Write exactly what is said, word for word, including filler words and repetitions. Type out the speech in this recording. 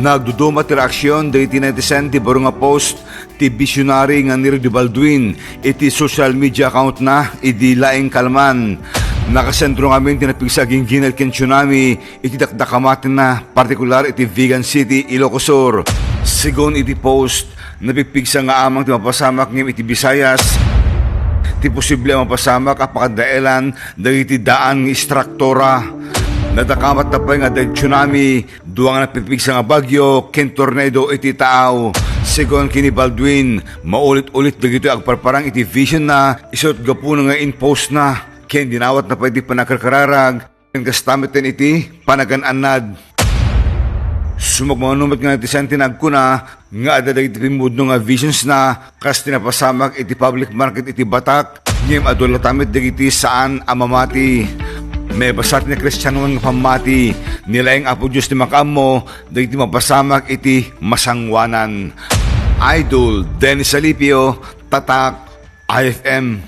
Nagduduma ti reaksion dagiti netizen ti baro nga post ti visionary nga ni Rudy Baldwin iti social media account na idi laeng kalman. Nakasentro ngamin ti napigsa a ginggined ken tsunami iti dakdakamatenna, partikular iti Vigan City, Ilocos Sur. Segun iti post, napigpigsa nga amang ti mapasamak ngem iti Visayas, ti posible a mapasamak a pakadaelan dagiti daan nga istruktura. Nadakamatna pay nga adda tsunami, dua nga napigpigsa nga bagyo ken tornado iti taaw. Segun ken ni Baldwin, maulit-ulit dagitoy agparparang iti visionna, isu ket gapuna nga in-postna ken dinawatna pay ti panagkarkararag ken kasta metten iti panagan-annad. Sumagmamano met nga netizen ti nagkuna nga adda dagiti pimmudno nga visionsna kas ti napasamak iti public market iti Batac, ngem adu latta met dagiti saan a mamati. Maibasar ti nakristianoan nga pammati, ni laeng Apo Dios ti makaammo dagiti mapasamak iti masangoanan. Idol Dennis Alipio, Tatak, I F M.